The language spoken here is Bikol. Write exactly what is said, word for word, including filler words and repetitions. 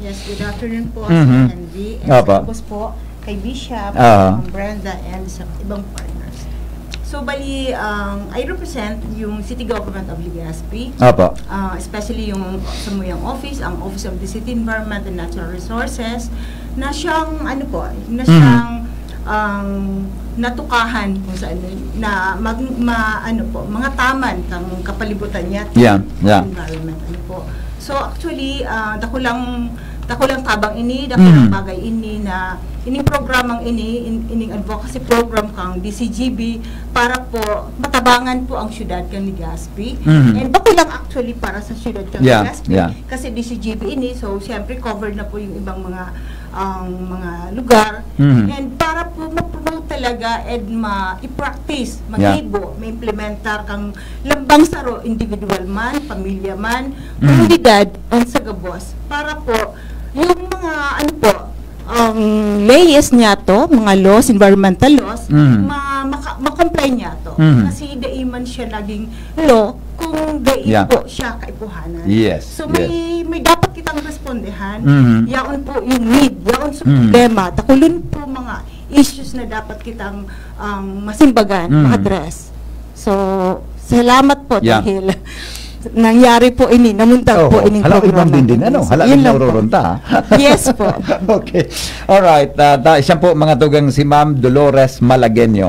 Yes, good afternoon po, Mhm. Sir Henry. And Apa. Of course po, kay Bishop, Ah. Ma'am Brenda, and sa ibang partners. So, bali, um, I represent yung City Government of Legazpi, Apa. uh, especially yung sa muyang office, ang Office of the City Environment and Natural Resources, na siyang, ano po, na Mhm. siyang um, natukahan kung saan na mag, ma, ano po, mga taman kang kapalibutan niya, Yeah, yeah. environment, ano po. So, actually, ah, dakulang dakulang tabang ini, dakulang Mm. bagay ini na ining programang ini, in, ining advocacy program kang D C G B para po matabangan po ang syudad kang Legazpi. Mm. And dakulang actually para sa syudad kang Yeah, Legazpi. Yeah. Kasi D C G B ini, so siyempre covered na po yung ibang mga ang mga lugar. Mhm. And para po ma-promote talaga and ma-practice, Yeah. maghibo, ma-implementar kang lambang saro, individual man, pamilya man, Mhm. komunidad, and sa gabos. Para po, yung mga, ano po, ang layers niya to, mga laws, environmental laws, Mhm. ma, maka, ma-comply niya to. Mhm. Kasi dai man siya naging law kung dai Yeah. po siya kaipuhanan. Yes, So may may dapat kitang respondehan. Mhm. Yaon po yung need, yaon sa Mhm. problema. Dakulon po mga issues na dapat kitang um, masimbagan, Mhm. ma-address. So, salamat po Yeah. dahil nangyari po ini, namuntag Oo, po ining hala, programa. ibang din din, ano? Hala, Yun lang po. naroron ta, ha? Yes po. Okay. Alright. Uh, ta, siya po, mga tugang, si Ma'am Dolores Malagueño.